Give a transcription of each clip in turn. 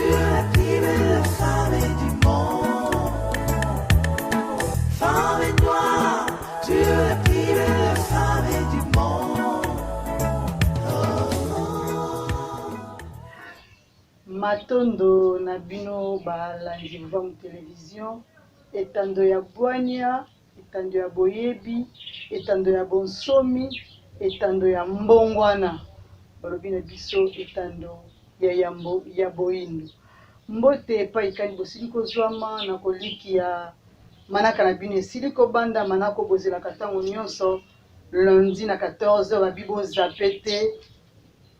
Tu es la plus belle femme du monde. Femme noire, tu es la plus belle femme du monde. Oh. Matondo na bino balandi Mvamu Television, etando ya bwania, etando ya boyebi, etando ya bonsomi, etando ya mbongwana, balobi na biso etando ya yambo ya boyindo. Mbote epai kani bosili kozwama na kolikia manaka na bino esili kobanda manaka oyo bozelaka ntango nyonso lundi na 14h babi bozape te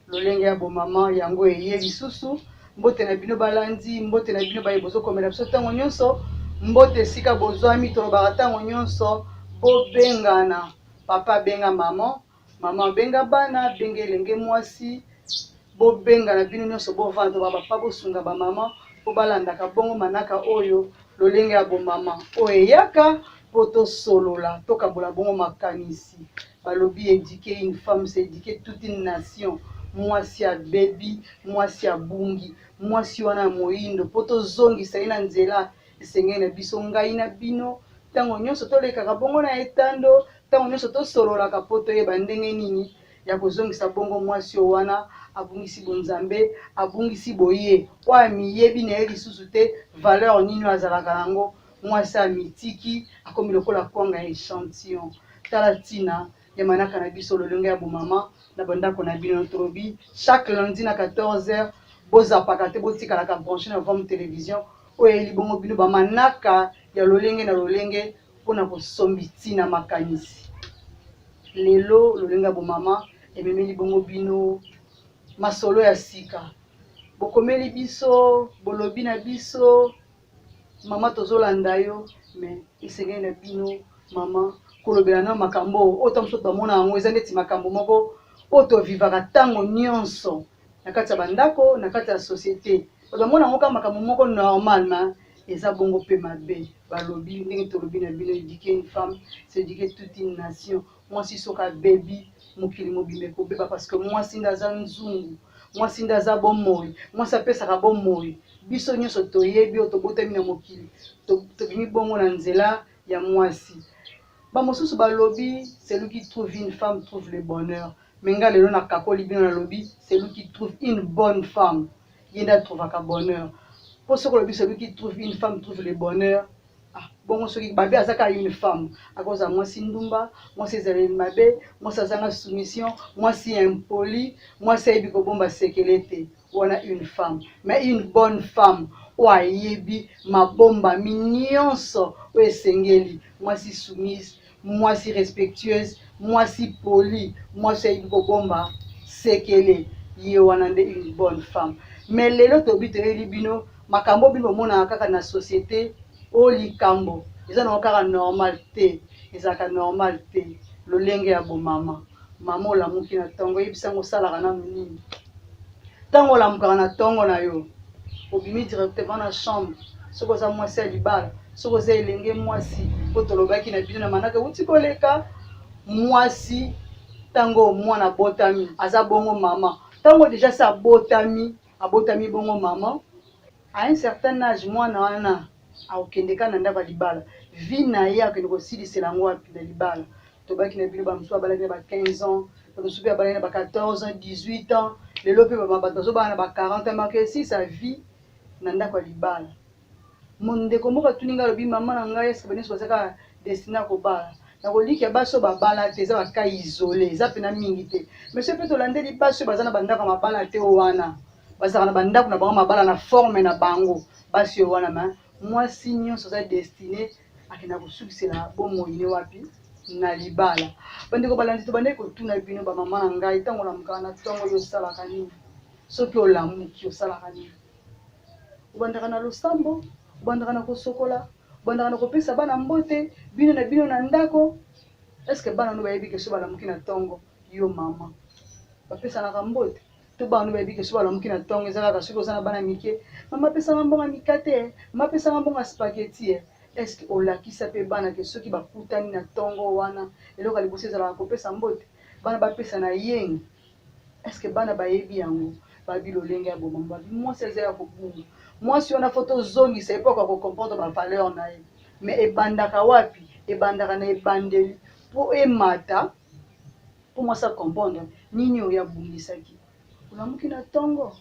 lolenge ya bomama yango eye lisusu. Mbote na bino balandi, mbote na bino baye bozokomela biso ntango nyonso, mbote esika bozwami. Tolobaka ntango nyonso bobengana papa, benga mama, mama benga bana, benga elenge mwasi, bobengana bino nyonso, bovanda ba papa, bosunga ba mama mpo balandaka bongo manaka oyo lolenge ya bomama oyo eyaka mpo tosolola, tokabola bongo makanisi. Balobi éduquer une femme, c'est éduquer toute une nation. Mwasi abebi, mwasi abungi, mwasi wana ya moyindo, mpo tozongisa ye na nzela esengeli na biso ngai na bino ntango nyonso tolekaka bongo na etando, ntango nyonso tosololaka mpo toyeba ndenge nini ya kozongisa bongo mwasi oyo wana abungisi bonzambe, abungisi boye, oyo amiyebi na ye lisusu te valeur nini oyo azalaka yango. Mwasi amitiki, akomi lokola kwanga ya échantillon. Tala ntina ya manaka na biso lolenge ya bomama na bandako na bino. Tolobi chaque lundi na 14h, bozapaka te, botikalaka branché na Vam Télévision oyo eyeli bongo bino bamanaka ya lolenge na lolenge mpona kosombi ntina makanisi. Lelo lolenge ya bomama ememeli bongo bino masolo ya sika. Bokomeli biso, bolobi na biso, mama tozolanda yo, mais esengeli na bino mama kolobela na makambo oyo ntango mosusu bamona yango eza neti makambo moko oyo tovivaka ntango nyonso na kati ya bandako, na kati ya société. Bamona yango kaka makambo moko normal, ma eza bongo mpe mabe. Balobi ndenge tolobi na bino, éduquer une femme, c'est éduquer toute une nation. Mwasi soki abebi, mokili mobimba ekobeba, parce que mwasi nde aza nzungu, mwasi nde aza bomoi, mwasi apesaka bomoi. Biso nyonso toyebi oyo tobotami na mokili, tobimi bongo na nzela ya mwasi. Bamosusu balobi celui qui trouve une femme trouve le bonheur, mais nga lelo nakakoli bino, nalobi celui qui trouve une bonne femme, ye nde atrouvaka bonheur. Mpo soki olobi celui qui trouve une femme trouve le bonheur, ah, bongo soki babe aza kaka une femme, akozala mwasi ndumba, mwasi ezaleli mabe, mwasi azanga soumission, mwasi impoli, mwasi ayebi kobomba sekele te, wana une femme. Mais une bonne femme oyo ayebi mabombami nyonso oyo esengeli, mwasi soumise, mwasi respectueuse, mwasi poli, mwasi ayebi kobomba sekele, ye wana nde une bonne femme. Mais lelo tobi toyeli bino makambo bino bomonaka kaka na société oyo, likambo eza nango kaka normal te, ezalaka normal te. Lolenge ya bomama, mama olamuki na ntongo, oyebisango osalaka nanu nini? Ntango olamukaka na ntongo na yo, obimi directement na chambre. Soki oza mwasi ya libala, soki oza elenge mwasi, po tolobaki na bino na manaka euti koleka, mwasi ntango mwana abotami aza bongo mama. Ntango déjà se abotami, abotami bongo mama, à un certain âge mwana wana akokende kaka na ndako ya libala. Vie na ye akokende kosilisela yango wapi? Na libala. Tobaki na bino, bamosusu babalaki na ba 15 ans, bamosusu mpe babalaki na ba 14 ans, 18 ans. Lelo mpe bato bazobala na ba 40 ans, maka esilisa vie na ndako ya libala. Ndeko moko atuni ngai, alobi: "Mama na ngai, eske banyonso baza kaka destiné ya kobala?" Na kolikia basi oyo babala te, eza bacas isolés, eza mpena mingi te. Mais soki mpe tolandeli basi oyo baza na bandako ya mabala te, oyo wana bazalaka na bandako na bango mabala na forme na bango, basi oyo wana, ma mwasi nyonso aza destiné akenda kosukisela bomoi ne wapi? Na libala. Bandeko balandi, tobandaki kotuna bino bamama na ngai, ntango olamukaka na ntongo oyo osalaka nini? Soki olamuki, osalaka nini? Obandaka na losambo, obandaka na kosokola, obandaka na kopesa bana mbote, bino na bino na ndako? Est-ce bana no bayebi ke so balamuki na ntongo, yo mama, bapesanaka mbote? To bana no bayebi ke so balamuki na ntongo, eza kaka soki oza na bana mike, mama apesanga mbongo ya mikate, mama apesanga mbongo ya spaghetti? Est-ce olakisa mpe bana ke soki bakutani na ntongo wana, eloko ya liboso ezalaka kopesa mbote, bana bapesa na yengi? Est-ce bana bayebi yango? Babi lolenge ya bomama, babi mwasi aza ya kobunga. Mwasi wana fo tozongisa ye mpo akoka kocomprendre ba valeur na ye. Mais ebandaka wapi? Ebandaka na ebandeli mpo emata, mpo mwasi acomprendre nini oyo abungisaki. Olamuki na ntongo,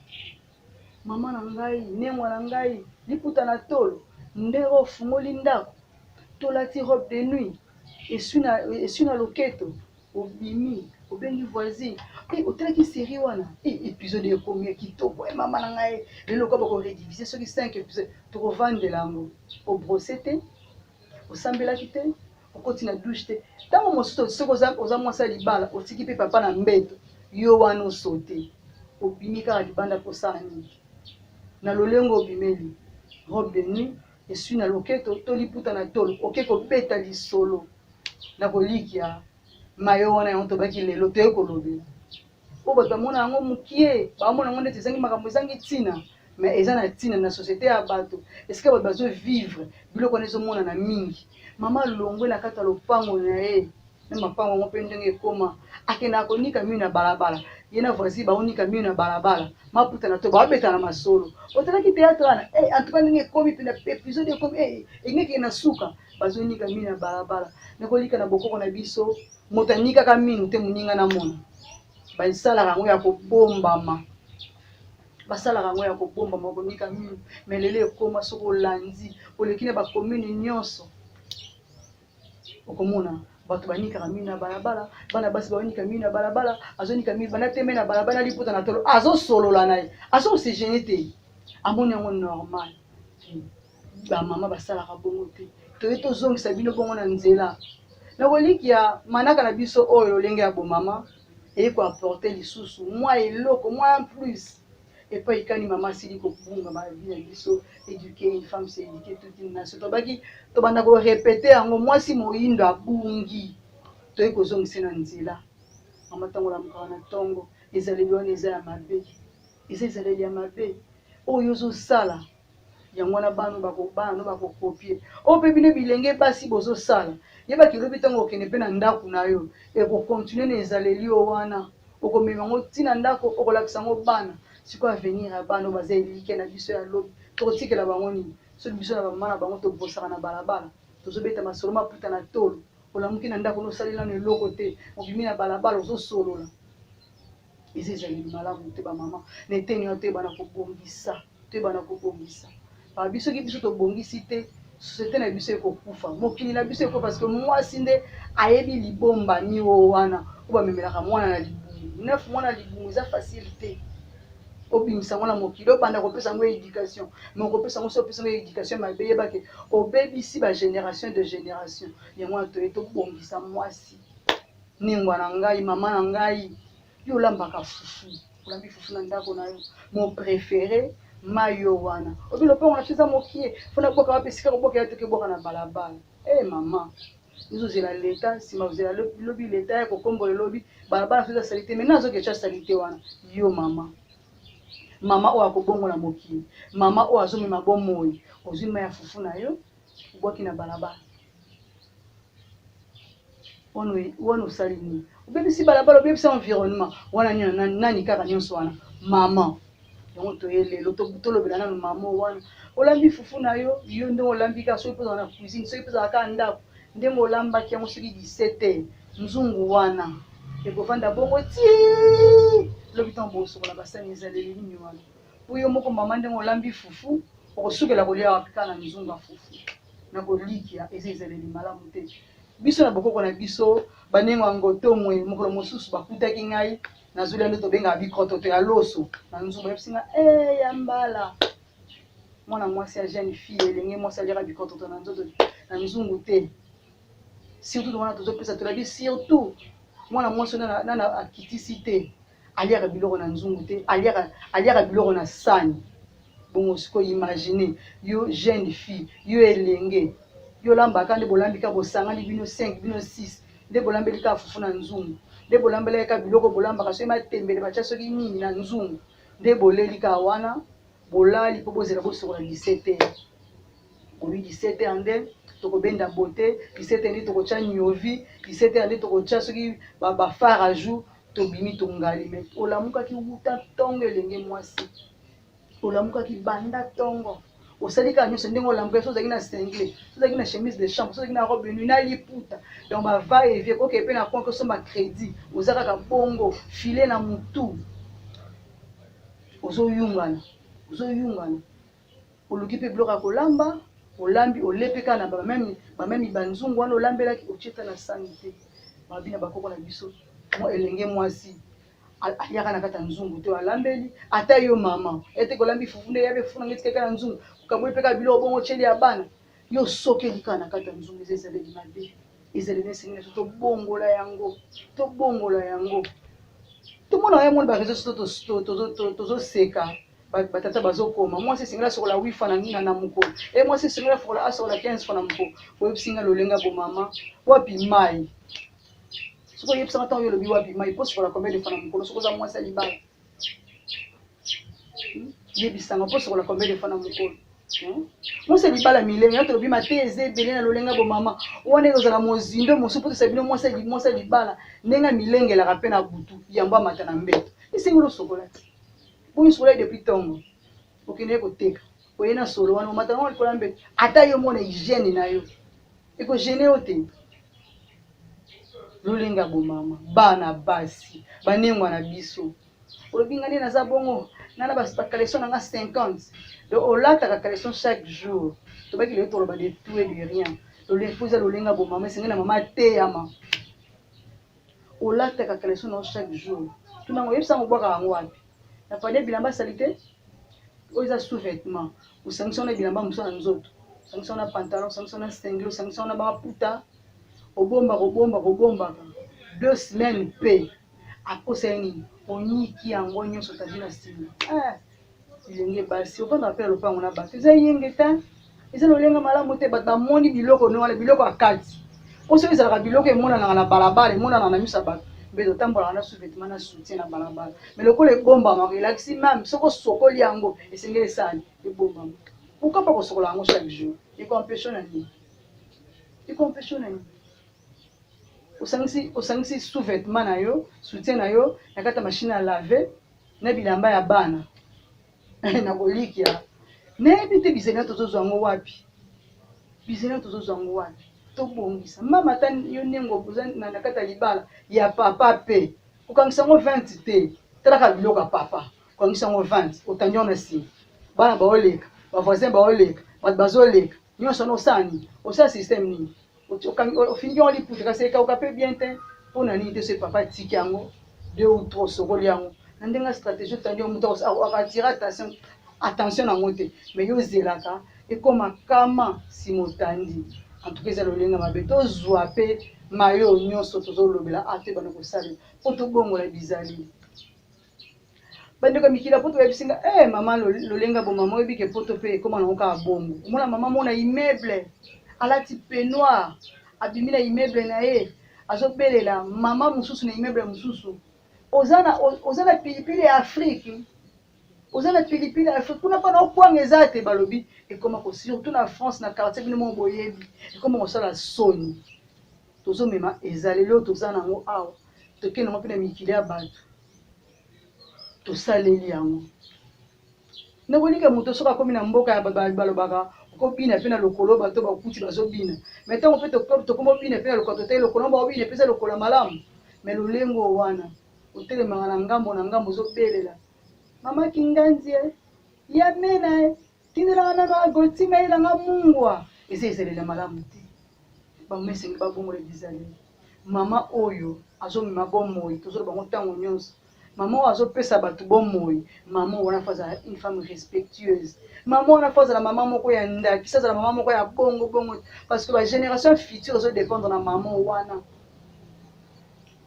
mama na ngai, nengwa na ngai, liputa na tolo, ndenge ofungoli ndako, tolati robe de nuit, esui na loketo, obimi, obengi voisine, eh, otalaki serie wana, eh, episode ekomi ya kitoko, eh, mama na ngai, lelo kwa bako rediviser soki 5 episode, tokovandela yango. Obrose te, osambelaki te, okoti na douche te. Ntango mosusu soki oza mwasi ya libala, otiki mpe papa na mbeto, yo wana osote, obimi kaka libanda kosala nini? Na lolengo obimeli robe de nuit, esui na loketo to liputa na tolo, oke kobeta lisolo na kolikia mayo wana. Yango tobaki lelo toye kolobela oyo bato bamona yango mokie, bamona yango ndeti ezangi makambo, ezangi ntina, mais eza na ntina na société ya bato, esika bato bazovivre. Biloko wana ezomonana mingi. Mama alongwe na kati ya lopango na ye, na mapango yango mpe ndenge ekoma, akendaka konika mino na balabala. Ye na voisine baonika mino na balabala, maputa na to baobeta na masolo. Otalaki théâtre wana, eh, en tout cas ndenge ekomi mpe na épisode ekomi, eh, engekeke na suka, bazonika mino na balabala. Nakolika na bokoko na biso, moto anikaka mino te moninga namona. Basalaka yango ya kobombama, basalaka yango ya kobombama, konika mino. Mais lelo ekoma, soki olandi, oleki na bacommune nyonso, okomona bato banikaka mino na balabala. Bana basi baonika mino na balabala, azonika mino banda teme na balabala, liputa na tolo, azosolola na ye, azose gêner te, amoni yango normal. Bamama basalaka bongo te. Toye tozongisa bino bongo na nzela na kolikia manaka na biso oyo lolenge ya bomama eye koapporter lisusu mwa eloko mwa en plus epai kani mama asili kobunga. Bavi na biso, éduquer une femme, c'est éduquer toute une nation. Tobaki tobanda korépéter yango. Mwasi moyindo abungi, toye kozongisa na nzela. Mama, ntango olamukaka na ntongo, ezaleli wana eza ya mabe, eza ezaleli ya mabe oyo ozosala. Yango wana bana bana no bakocopier. Oyo mpe bino bilenge basi bozosala, yebaki elobi ntango okende mpe na ndako na yo, ekocontinuer na ezaleli oyo wana. Okomema yango ntina ndako, okolakisa yango bana. Sikoyo avenir ya bana oyo baza elike na biso ya lobi, tokotikela bango nini soki biso na bamama na bango tobosaka na balabala, tozobeta masolo maputa na tolo? Olamuki na ndako, nosali nano eloko te, obimi na balabala, ozosolola. Eza ezaleli malamu te. Bamama na eteni wana, toyebana kobongisa, toyebana kobongisa. Babi soki biso tobongisi te, société na biso ekokufa, mokili na biso ekokufa, parce que mwasi nde ayebi libombami oyo wana oyo bamemelaka mwana na libumu 9 mois na libumu. Eza facile te obimisa yango na mokili, obanda kopesa yango éducation. Mais okopesa yango, soki opesa yango éducation mabe, yebake obebisi bagénération de génération. Yango wana toye tobongisa mwasi. Ningwa na ngai, mama na ngai, yo olambaka fufu, olambi fufu na ndako na yo, mon préféré mai yo wana obi lopango na biso eza mokie, fona boka wapi? Esika kobokela toki boka na balabala. E mama, ezozela leta nsima, ozela lobi leta ya kokombola, elobi balabala so eza saleté. Mai nazoketya saleté wana. Yo mama, mama oyo akobongola mokili, mama oyo azomema bomoi, ozwi mai ya fufu na yo, obwaki na balabala wana, osali nini? Obebisi balabala, obebisi environnement wana. Nini nani kaka nyonso wana? Mama, yango toye lelo tolobela nano mama wana. Olambi fufu na yo, yo ndenge olambi kaka, soki mpe ozala na cuisine, soki mpe ozala kaka ndako, ndenge olambaki yango, soki 17 heures, nzungu wana ekovanda bongo ti lobi ntango bosokola basani. Ezaleli nini wana? Po yo moko mama, ndenge olambi fufu, okosukela kolia wapi? Kaka na nzungu ya fufu. Na kolikia eza ezaleli malamu te. Biso na bokoko na biso, banengo ya ngotomwe, mokolo mosusu bakutaki ngai nazolia nde tobengaka bikrototo ya loso na nzungu. Bayebisi nga e ya mbala mwana mwasi ya jeune fille, elenge mwasi aliaka bikrototo na nzoto na nzungu te. Surtout wana tozopesa, tolabi surtout mwana mwasi nana akitisi te, aliaka biloko na nzungu te, aliaka biloko na sani. Bongo sikoyo imagine yo jeune fille, yo elenge, yo olambaka nde bolambi kaka, bosangani bino 5, bino 6, nde bolambeli kaka fufu na nzungu, nde bolambelaki kaka biloko bolambaka, soki matembele batya, soki nini na nzungu, nde boleli kaka wana, bolali mpo bozela bosokola 17 heures. Obi 17 heures nde tokobenda beauté, 17 heures nde tokotya niovi, 17 heures nde tokotya soki bafard à joues. Tobimi tongali mais olamukaki wuta ntongo elenge mwasi. Olamukaki banda ntongo. Osali kaka nyonso ndenge olamukaki, soki ozalaki na singlet, soki ozalaki na chemise de chambre, soki ozalaki na robe de nuit, na liputa. Donc ba va et vient, okende pe na coin osomba credit, oza kaka bongo, filet na mutu. Ozoyungana, ozoyungana. Oluki pe biloko ya kolamba, olambi, olie pe kaka na ba meme ba meme ba nzungu wana olambelaki, otie ata na sani te. Balobi na ba koko na biso, mwa elenge mwasi aliaka na kati ya nzungu te, alambeli ata yo mama ete kolambi fufu nde yabe fufu na ngai etikali na nzungu, okaboli pe kaka biloko bongo otieli ya bana, yo osokeli kaka na kati ya nzungu. Eza ezaleli mabe, ezaleli esengeli na biso tobongola yango, tobongola yango. Tomonaka yango na ba reseaux sociaux, tozoseka batata bazokoma mwasi esengeli asokola 8 fois na na mokolo, e mwasi esengeli asokola asokola 15 fois na mokolo. Boyebisi nga lolenga bomama wapi mai? Soki oyebisaka ntango yo olobi wapi mai mpo sokola combien de fois na mokolo? Soki oza mwasi ya libala, yebisanga mpo sokola combien de fois na mokolo? Mwasi ya libala milenge ya tolobi mateya eza ebele na lolenga bomama wana, ekozala mozindo mosusu mpo tosala bino. Mwasi ya libala ndenge amilengelaka mpe na butu yambo amata na mbeto, esengeli osokola te. Boni sokola depuis ntongo, okende koteka, oye na solo wana, omata nango likolo ya mbeto, ata yo mona hygiène na yo ekogêner yo te. Lolenga bomama, bana basi banengwa na biso, olobi nga nde naza bongo, nga na bacaleçon na nga 50, donc olataka caleçon chaque jour. Tobaki lelo toloba de tout et de rien. Po eza lolenga bomama, esengeli na mama ateyama. Olataka caleçon na yo chaque jour, tunango, oyebisanga obwakaka yango wapi? Na panier bilamba sali te oyo eza sous-vêtement, osangisi wana bilamba mosusu na nzoto, osangisi wana pantalon, osangisi wana singlet, osangisi wana baputa, obombaka, obombaka, obombaka 2 semaines mpe akosa ye nini, onyiki yango nyonso, otandi na nsima. Bilenge basi, ovandaka mpe na lopango na bato, eza yenge te, eza lolenga malamu te. Bato bamoni biloko no wana, biloko ya kati, po soki ezalaka biloko emonanaka na balabala, emonanaka na miso ya bato, mpe totambolaka na sous-vêtement na soutien na balabala. Mais lokola ebombamaka, elakisi même soki osokoli yango, esengeli esali ebombama. Pourquoi pas kosokola yango chaque jour? Ekoempêche na nini? Ekoempêche na nini? Osangisi, osangisi sous-vêtement na yo, soutien na yo na kati ya machine à laver na bilamba ya bana na kolikia. Nayebi te bizali tozozwa yango wapi, bizali tozozwa yango wapi. Tobongisa mama, ata yo ndenge oza na kati ya libala ya papa, mpe kokangisa yango 20 te. Talaka biloko ya papa, kokangisa yango 20, otandi yango na nsima, bana baoleka, bavoisin baoleka, bato bazoleka nyonso wana. Osala nini? Osala système nini? Ofiniki yango liputa, kasi ekauka mpe bien te. Mpo na nini te? So papa atiki yango deux ou trois, osokoli yango na ndenge ya stratégie, otandi yango, moto akatire attention nango te. Mais yo ozelaka ekóma kama nsima otandi. En tout cas, eza lolenga mabe. Tozwa mpe mayo nyonso tozolobela a toyebana kosalela mpo tobongola bizali. Bandeko ya mikili ya poto bayebisi nga: e mama, lolenga bo mama, oyebi ke poto mpe ekóma nango kaka bongo. Omona mama mona immeuble, alati peignoir, abimi na immeuble na ye, azobelela mama mosusu na immeuble mosusu: Oza na pilipili ya Afrique? Oza na pilipili ya Afrique kuna mpana okwanga eza te. Balobi ekoma ko, surtout na France, na quartier bino moko boyebi, ekoma kosala soni. Tozomema ezaleli oyo toza nango awa, tokende yango mpe na mikili ya bato, tosaleli yango. Nakolika moto soki akomi na mboka ya balobaka okobina mpe na lokolo, bato bakuti bazobina. Mais ntango mpe tokoma obina mpe na lokolo, totali lokolo baobina mpe eza lokolo malamu. Mais lolengo wana, otelemaka na ngambo na ngambo, ozobelela mama kinganzi e ya mena e tindelaka nano agotima yelanga mungwa, eza ezalela malamu te. Bango esengi babongola bizaleli. Mama oyo azomema bomoi, tozoloba bango ntango nyonso, mama oyo azopesa bato bomoi, mama wana faut azala une femme respectueuse. Mama wana faut azala mama moko ya ndakisa, azala mama moko ya bongo bongo, parce que bagénération future ezodépendre na mama wana.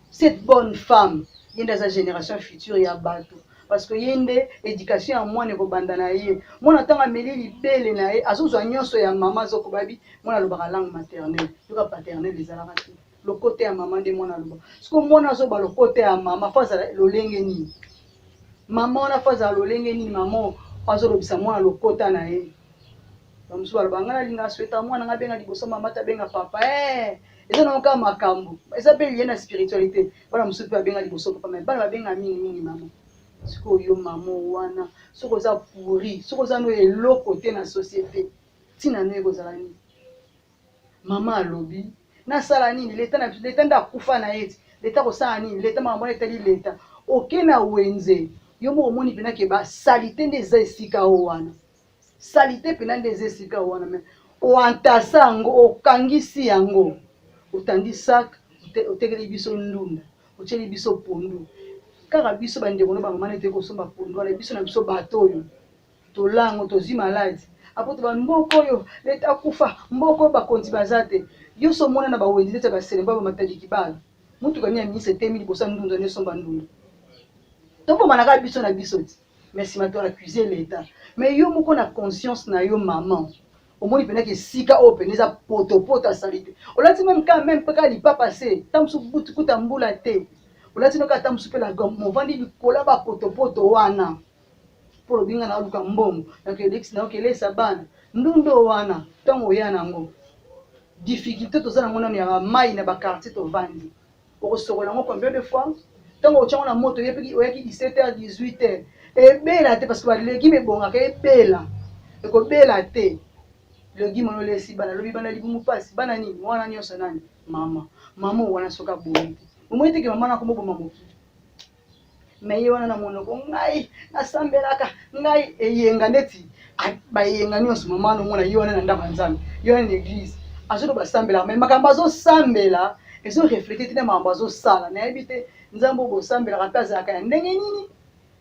Cette bonne femme, ye nde aza génération future ya bato, parce que ye nde éducation ya mwana ekobanda na ye. Mwana ntango ameli libele na ye, azozwa nyonso ya mama azokoba. Bi mwana alobaka langue maternelle, yoka paternelle ezalaka te, lokota ya mama nde mwana aloba. Siko mwana azoba lokota ya mama, faut azala lolenge nini? Mama wana faut azala lolenge nini? Mama azolobisa mwana lokota na ye. Bamosusu baloba ngai nalinga sweta mwana ngai abenga liboso mama te abenga papa. Eh, eza nango kaka makambo eza mpe lie na spiritualité. Bana mosusu mpe babenga liboso papa, mais bana babenga mingi mingi mama. Sikoyo yo mama wana, soki oza pourri, soki oza no eloko te na société, ntina no ekozala nini? Mama alobi nasala nini? Leta na biso, leta nde akufa na ye ti leta kosala nini? Leta makambo wana etali leta. Oke na wenze, yo moko omoni mpena ke basalite nde eza esika oyo wana, salite mpena nde eza esika oyo wana, mais oantasa yango, okangisi yango, otandi sac, otekeli biso ndunda, otieli biso pondu. Kaka biso bandeko no bamama nete kosomba pondu wana, biso na biso bato oyo tolango tozwi maladi apo to bamboka oyo leta akufa, mboka oyo bakonzi baza te. Yo so omona na bawenze neti ya baselemba bamatadi kibala, motuka nini ya ministre etemi liboso ya ndunda nde esomba ndunda. Tobomana kaka biso na biso ti, mais nsima to accuse leta. Mais yo moko na conscience na yo maman, omoni mpenaki esika oyo pene eza potopoto ya salite, olati meme ka meme mpe kaka lipapa se ta mosusu butu kuta mbula te, olati no kaka ta mosusu mpe la movandi likolo ya bapotopoto wana mpo olobi ngai naoluka mbongo nakelesa bana ndundo wana. Ntango oya nango difficulté toza nango nano ya bamai na baquartier tovandi, okosokola yango combien de fois? Ntango otyango na moto, oyaki 17 heures, 18 heures, ebela te, parce que balégume ebongaka ebela, ekobela te. Légume wana olesi bana, lobi bana libumu mpasi, bana nini wana nyonso nani? Mama. Mama wana soki abomi te, omoni teke mama nakomoboma mokili. Me ye wana na monoko, ngai nasambelaka, ngai eyenga neti bayenga nyonso. Mama wana omona ye wana na ndako ya Nzambe, ye wana na église, azoloba asambelaka, me makambo azosambela ezoreflete te na makambo azosala. Nayebi te Nzambe oyo bosambelaka mpe azalaka ya ndenge nini.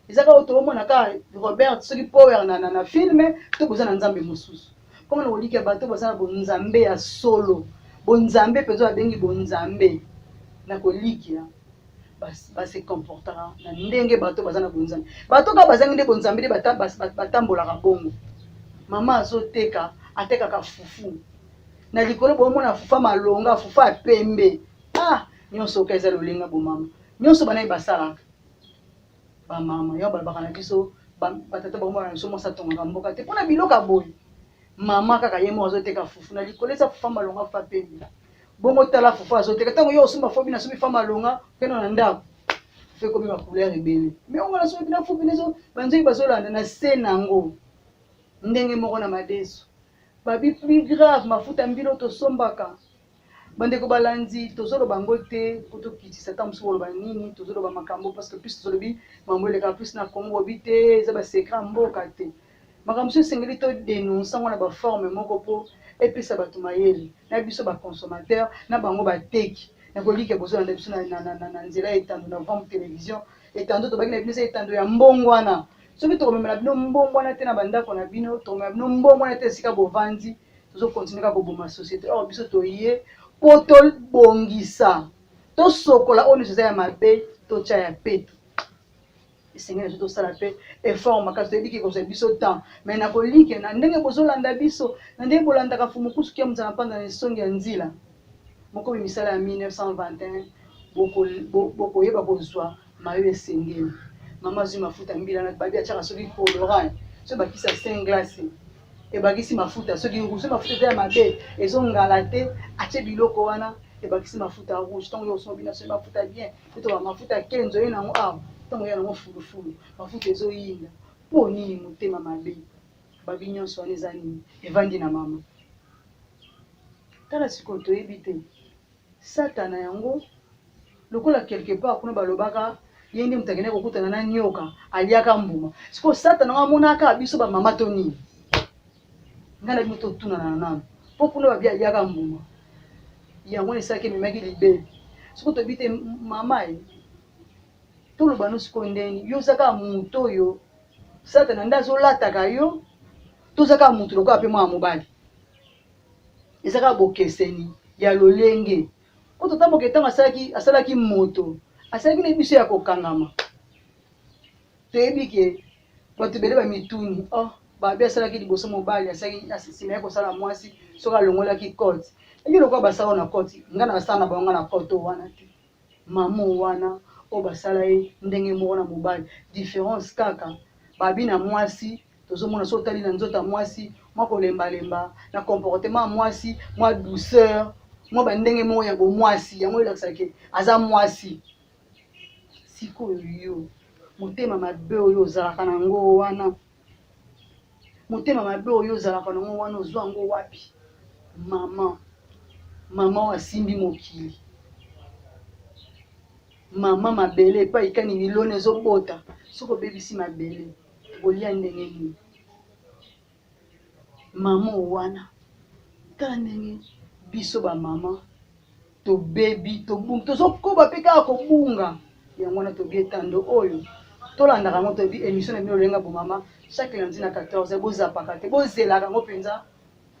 Eza kaka toomona kaka Robert soki Power na film to boza na Nzambe mosusu. Mponga na kolika bato baza na bonzambe ya solo, bonzambe mpenza babengi bonzambe na kolikia, base comportaka na ndenge bato baza na bonzambe. Bato kaka bazangi nde bonzambe nde batambolaka bongo. Mama azoteka, atekaka fufu na likolo, bomona fufu malonga, fufu ya pembe. Ah, nyonso oka eza lolenga bomama nyonso banani basalaka. Bamama yo balobaka na biso, batata bakomona na biso mwasi atongaka mboka te mpona biloko ya boye. Mama kaka ye moko azoteka fufu na likolo, eza fufu malonga, fufu ya pembe bongo. Tala fufu azoteka, ntango yo osomba fufu, bino asombi fufu malonga, okende na ndako, fufu ekomi bacouleur ebele. Me ongo nasombi bino fufu bino banzoi bazolanda na se nango ndenge moko na madesu. Babi plus grave, mafuta mbilo tosombaka. Bandeko balandi, tozoloba yango te mpo tokitisa ata mosusu koloba nini. Tozoloba makambo parce que plus tozolobi makambo elekaka plus na Congo, bobi te eza basecret ya mboka te. Makambo mosusu esengeli todénonce yango na baforme moko mpo epesa bato mayele, na biso baconsommateur, na bango bateki. Na kolika bozolanda biso na nzela ya etando na Vamp Télévision. Etando tobaki na bino eza etando ya mbongo wana. Soki tokomemela bino mbongo wana te na bandako na bino, tokomemela bino mbongo wana te esika bovandi, tozokontinue kaka koboma société. Or biso toye mpo tobongisa, tosokola oyo nyonso eza ya mabe, totya ya peto. Esengeli biso tosala mpe effort makasi. Toyebi ke kozwa biso temps, mais na kolike na ndenge bozolanda biso, na ndenge bolandaka Fumukusu Kia Mozala Mpanza na esongi ya nzila mokomi misala ya 1921, bokoyeba kozwa mayo esengeli. Mama azwi mafuta mbila na babi, atiaka soki colorant, soki bakisi ya saint glace, ebakisi mafuta soki rouge, mafuta eza ya mabe, ezongala te. Atie biloko wana, ebakisi mafuta rouge. Ntango yo osomba bino soki mafuta bien po to mafuta kenzo ye nango awa, ntango ya nango fulufulu, mafuta ezoyinda. Mpo nini motema mabe? Babi nyonso wana eza nini? Evandi na mama. Tala sikoyo, toyebi te Satana yango lokola quelque part kuna balobaka ye nde moto akendaki kokutana na nyoka, aliaka mbuma. Sikoyo Satana yango amonaka biso bamama to nini? Ngai na bino totunana na nano, mpo kuna babi aliaka mbuma yango wana esalaki ememaki libebi. Sikoyo toyebi te mama ye toloba no sikoyo ndeni yo oza kaka moto oyo Satana nde azolataka yo, toza kaka moto lokola mpe mwana mobali. Eza kaka bokeseni ya lolenge po tata moke ntango asalaki moto, asalaki na biso ya kokangama. Toyebi ke bato ebele bamituni, oh, babi asalaki liboso mobali, asalaki nsima ya kosala mwasi, soki alongolaki cote ebi lokola basala na cote. Ngai na basala na bango, ngai na cote wana te. Mama wana oyo basala ye ndenge moko na mobali, différence kaka babi na mwasi. Tozomona soki otali na nzoto ya mwasi, mwa kolembalemba, na comportement ya mwasi, mwa douceur, mwa bandenge moko ya bomwasi, yango elakisaka ke aza mwasi. Sikoyo yo motema mabe oyo ozalaka na yango wana, motema mabe oyo ozalaka na yango wana, ozwa yango wapi? Mama, mama oyo asimbi mokili, mama mabele epai kani milona ezobota, soki obebisi mabele okolia ndenge nini? Mama wana, tala ndenge biso ba mama tobebi, tobungi, tozokoba mpe kaka kobunga. Yango wana tobi etando oyo tolandaka yango, tobi émission na bino Lolenga Bomama chaque lundi na 14, bozapaka te, bozelaka yango mpenza,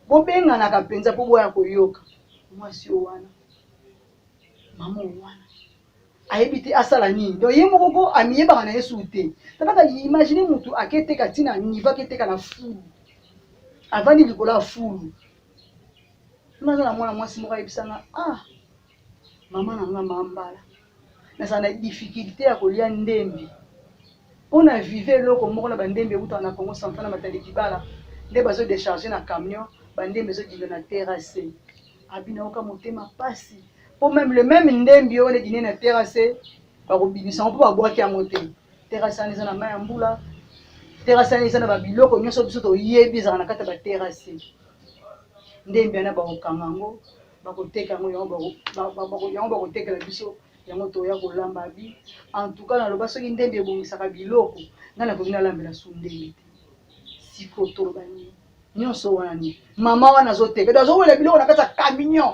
bobenganaka mpenza mpo boya koyoka mwasi oyo wana, mama oyo wana ayebi te asala nini. Donc ye moko ko amiyebaka na ye su te. Talaka, imagine mutu aketeka ntina niveau aketeka na fulu, avandi likolo ya fulu. Naza na mwana mwasi moko ayebisanga: "Ah, mama na nga mambala, nazala na difficulté ya kolia ndembi mpo na vive eloko moko na bandembi eutaka na Congo Central, na Matadi Kibala, nde bazodécharge na camion, bandembi ezodinda na terrasse." Abi nayoka motema pasi mpo même le même ndembi oyo wana edine na terrasse, bakobimisa yango mpo babwaki yango te. Terrasse wana eza na mai ya mbula, terrasse wana eza na babiloko nyonso biso toyebi ezalaka na kati ya baterrasse. Ndembi wana bakokanga yango, bakoteka yango, yango bakotekela biso yango, toya kolamba. Bi en tout cas naloba, soki ndembi ebongisaka biloko, ngai nakoki nalambela su ndembi te. Sikoyo toloba nini? Nyonso wana nini? Mama wana azoteka, azowela biloko na kati ya camion,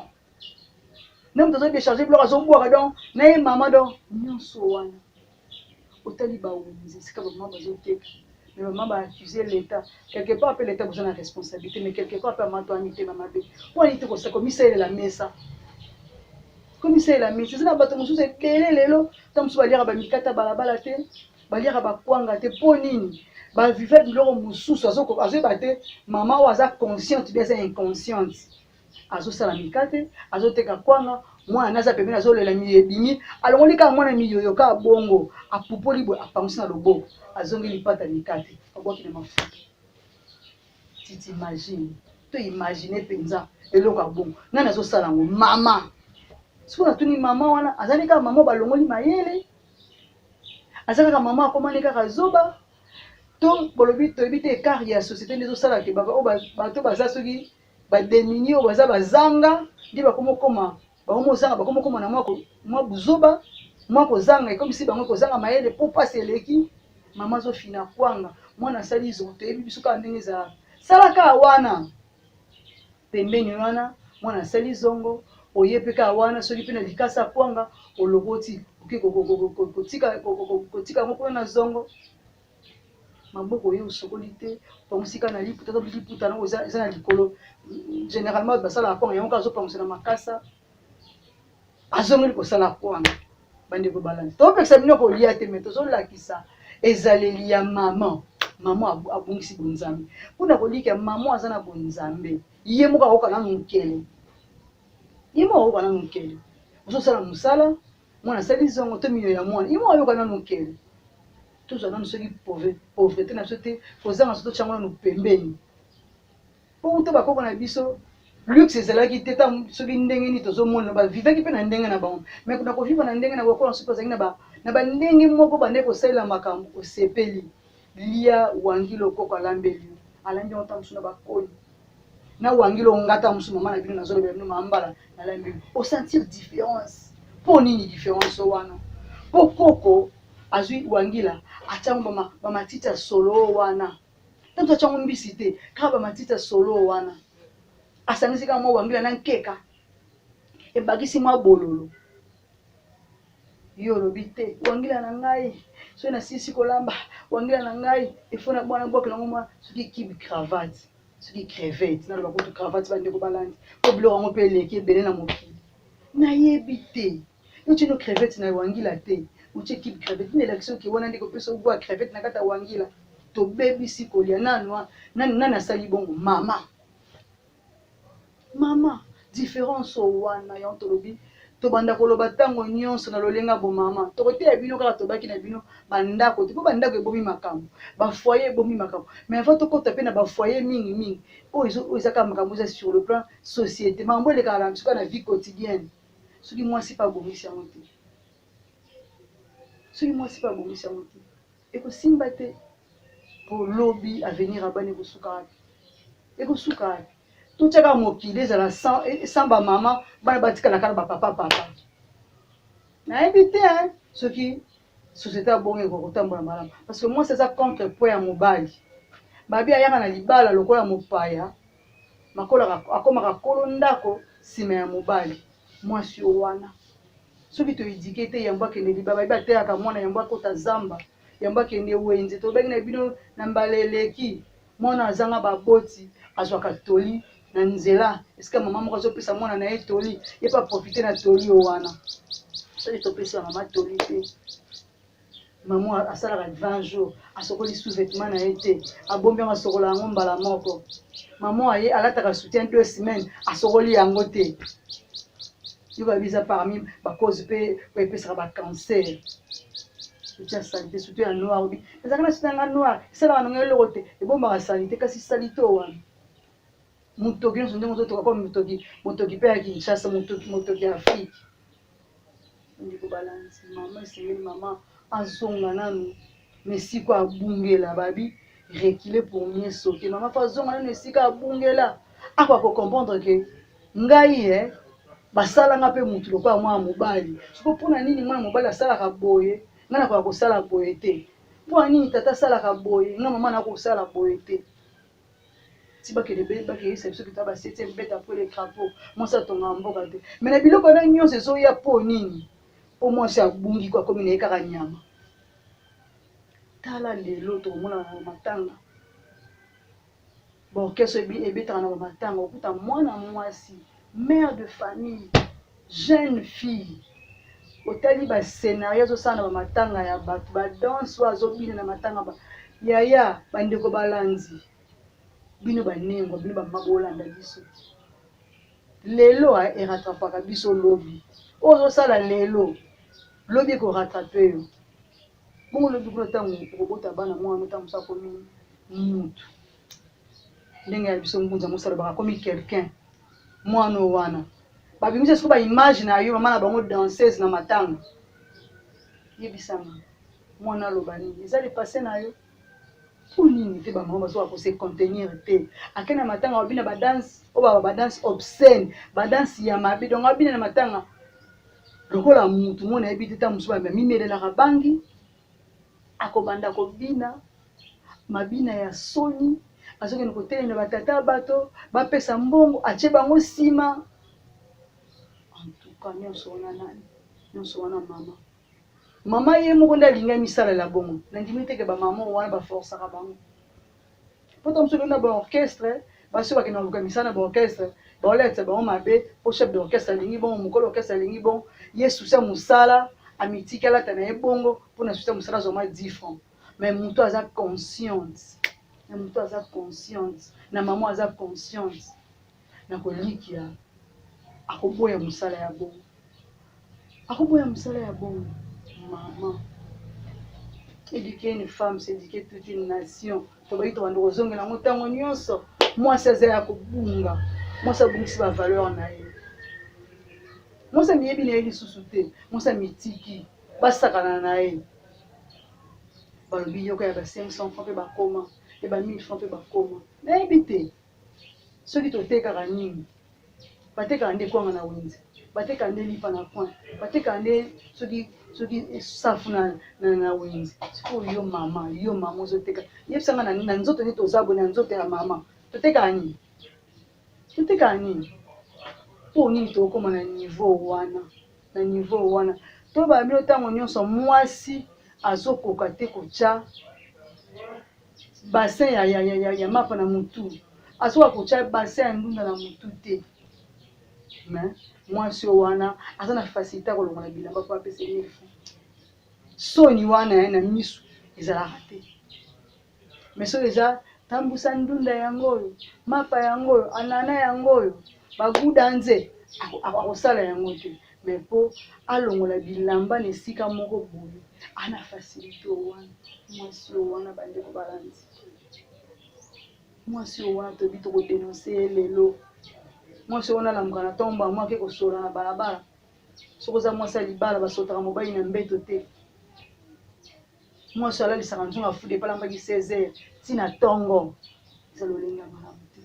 nde moto azodécharge biloko, azobwaka. Donc na ye mama, donc nyonso wana otali bawenze esika bamama bazoteka. Mais bamama baaccuse l'État quelque part mpe l'État boza na responsabilité, mais quelque part mpe bamama to mitema mabe. Mpo ani te komisalela mesa, komisalela mesa? Eza na bato mosusu ebele lelo, ta mosusu baliaka bamikata balabala te, baliaka bakwanga te. Mpo nini bavive biloko mosusu? Azoyeba te mama oyo aza consciente bien, aza inconsciente, azosala mikate, azoteka kwanga, mwana aza pembeni azolela, ebimi, alongoli kaka mwana miyoyo kaka bongo, apupoli boye, apangusi na loboko, azongi lipata mikate, abwaki na mafuta. Tu t'imagines? To imagine mpenza eloko ya bongo, nani azosala yango? Mama. Sikoyo natuni, mama wana azali kaka mama balongoli mayele, aza kaka mama akomani kaka zoba, to bolobi toyebi te? Écart ya société nde ezosalaka oyo bato baza soki badémunis, oyo baza bazanga, nde bakomokoma, bakomozanga, bakomokoma na mwa buzoba, mwa kozanga, ekomisi bango kozanga mayele mpo mpasi eleki. Mama azofina kwanga, mwana asali zongo, toyebi biso kaka ndenge ezalaka. Sala kaka wana pembeni wana, mwana asali zongo, oye mpe kaka wana, soki mpe na likasa kwanga olokoti, oke kotika yango kuna na zongo, maboko oye osokoli te, opangusika na liputa to liputa nango eza na likolo. Généralement basalaka kwanga yango kaka, azopangwisa na makasa, azongeli kosala kwanga. Bandeko balandi, topekisa bino kolia te, mais tozolakisa ezaleli ya mama. Mama abungisi bonzambe mpona kolika. Mama aza na bonzambe, ye moko akoka nanu nkele, ye moko akoka nanu nkele. Ozosala mosala, mwana asali zongo to miyo ya mwana, ye moko ayoka nanu nkele. Tozwa nanu soki pauvreté na biso te, kozanga so, totyango nanu pembeni, mpo uta bakoko na biso luxe ezalaki te. Ta soki ndenge nini tozomona bavivaki mpe na ndenge na bango, mais na kovivre na ndenge na bakola soki bazalaki na bandenge moko, bande kosalela makambo. Osepeli lia wangila, okoko alambeli yo, alambi yango, ta mosu na bakoni na wangila ongata mosu, mama na bino nazolobela bino mambala nalambi yo, osentir différence. Mpo nini différence wana? Mpo koko azwi wangila, atiango bamatiti ya solo wana, tanto atiango mbisi te, kaka bamatiti ya solo wana, asangisi kaka mwa wangila na nkeka, ebakisi mwa bololo. Yo olobi te, wangila na ngai, soki nasilisi kolamba wangila na ngai, efo na bwana bwakela yango mwa soki kibi cravate, soki crevette, naloba kutu cravate. Bandeko balandi, mpo biloko yango mpe eleki ebele na mokili, nayebi te. Otie no crevette na wangila te, otie kibi crevette nde elakisi oke wana nde kopesa obwa crevette na kati ya wangila. Tobebisi kolia nanu. Nani, nani asali bongo? Mama, mama. Différence wana yango tolobi. Tobanda koloba tango nionso na lolenge ya bomama. Tokoteya bino kaka tobaki na bino ba ndako te po ba ndako ebomi makambo, ba foyer ebomi makambo. Mais avant tokota pe na ba foyer mingi mingi oyo ezo oyo eza kaka makambo eza sur le plan societe, makambo elekaka na biso kaka na vie quotidienne. Soki mwasi pe abongisi yango te, soki mwasi pe abongisi yango te, ekosimba te. Po lobi avenir ya bana ekosuka wapi? Ekosuka wapi? Totia kaka mokili ezala sans, sans ba mama, bana batikala kaka ba papa papa. Nayebi te hein, soki société ya bongo ekoka kotambola malamu parce que mwasi aza contre poids ya mobali. Babi ayaka na libala lokola mopaya, makola akomaka kolo ndako sima ya mobali. Mwasi oyo wana soki to eduquer te yambo akende libala, babi bateyaka mwana yambo akota zamba. Yambo akende wenze tolobaki na bino na mbala eleki mwana azanga baboti azwaka toli na nzela esika mama moko azopesa mwana na ye toli ye pe aprofite na toli oyo wana soki topesi ba mama toli te mama asalaka 20 jours asokoli sous vêtement na ye te abombi yango asokola yango mbala moko mama aye alataka soutien deux semaines asokoli yango te Yo babi eza parmi ba cause pe oyo epesaka ba cancer. Soutien salite, surtout ya noir obi. Ezalaka na soutien nga noir, esalaka nanga eloko te, ebombaka salite kasi salite oyo wana. Motoki nyonso ndenge ozotoka comme motoki, motoki pe ya Kinshasa, motoki, motoki ya Afrique. Ndeko balanzi, mama esengeli mama azonga nanu na esika abungela babi reculer pour mieux sauter. Mama faut azonga nanu esika abungela, akoka ko comprendre que Ngai eh, basala nga pe mutu lokola mwana mobali. Sikoyo pona nini mwana mobali asalaka boye, nga nakoka kosala boye te? Pona nini tata asalaka boye, nga mama nakoka kosala boye te? Ti bakende be bakeyebisa biso ke toza ba septième bete après le crapaud, mwasi atongaka mboka te. Mais na biloko wana nionso ezoya po nini? Po mwasi abungi ko akomi na ye kaka nyama. Tala lelo tokomonana na matanga. Ba orchestre ebetaka na ba matanga okuta mwana mwasi mère de famille jeune fille otali ba scenario azosala na ba matanga ya bato ba danse oyo azobina na matanga ba yaya bandeko balandi bino banengwa bino bamama bolanda biso lelo eratrapaka biso lobi oyo ozosala lelo lobi ekoratrape yo Bongo lobi kuna tango okobota bana mwana no tango mosusu akomi mutu ndenge ya biso ngunza mosusu alobaka akomi quelqu'un mwana oyo wana babimisa sikoyo ba image na yo mama na bango danseuse na matanga yebisanga mwana aloba nini eza le passé na yo mpo nini te bamama bazoka kose contenir te ake na matanga babina badanse oyo baba badanse obscène badanse ya mabe donc abina na matanga Lokola mutu moko nayebi te tango mosusu ba mimelelaka bangi, akobanda kobina mabina ya soni, azokende kotelemela ba tata ya bato, bapesa mbongo, atie bango sima. En tout cas nionso wana nani? Nionso wana mama. Mama ye moko nde alingi amisalela bongo. Nandimi te ke ba mama wana ba forcaka bango. Po tango mosusu na ba orchestre, basi oyo bakendaka koluka misala na ba orchestre, baolatisa bango mabe po chef d'orchestre alingi bongo, mokolo orchestre alingi bongo, ye souci ya mosala amitiki alata na ye bongo po na souci ya mosala azwa mwa 10 francs. Mais mutu aza consciente, na mutu aza consciente, na mama aza consciente na kolikia akoboya mosala ya bongo. Akoboya mosala ya bongo mama. Eduquer une femme, c'est eduquer toute une nation. Tobaki tobanda kozongela yango ntango nyonso. Mwasi aza ya kobunga, mwasi abungisi ba valeur na ye, mwasi amiyebi na ye lisusu te, mwasi amitiki basakana na ye. Balobi yoka ya ba 500 francs mpe bakoma ya ba 1000 francs mpe bakoma, nayebi te soki totekaka nini. Batekaka nde kwanga na wenze, batekaka nde lipa na coin, batekaka nde soki soki safu na, na, na wenze. Sikoyo yo mama, yo mama ozoteka, yebisa nga na, na nzoto nde toza boye, na nzoto ya mama totekaka nini? Totekaka nini? Mpo nini tokokoma na niveau wana? Na niveau wana toyebaka bino ntango nyonso mwasi azokoka te kotya bassin ya, ya, ya, ya, ya mapa na mutu, azokoka kotya bassin ya ndunda na mutu te. Mais mwasi oyo wana aza na facilité ya kolongola bilamba mpo apesa ye 1000 francs. Soni wana ya na misu ezalaka te. Mais soki eza tambusa ndunda yango oyo, mapa yango oyo, anana yango oyo, baguda nze akosala yango te. Mais mpo alongola bilamba na esika moko boye, ana facilité wana. Mwasi oyo wana, bandeko balandi, mwasi oyo wana toyebi tokodenonse ye lelo. Mwasi oyo wana alamuka na ntongo bango ake kosola na balabala. Soki oza mwasi ya libala, basotaka mobali na mbeto te. Mwasi oyo alalisaka nzungu afude epalambaki 16 heures ntina ntongo, eza lolenge ya malamu te.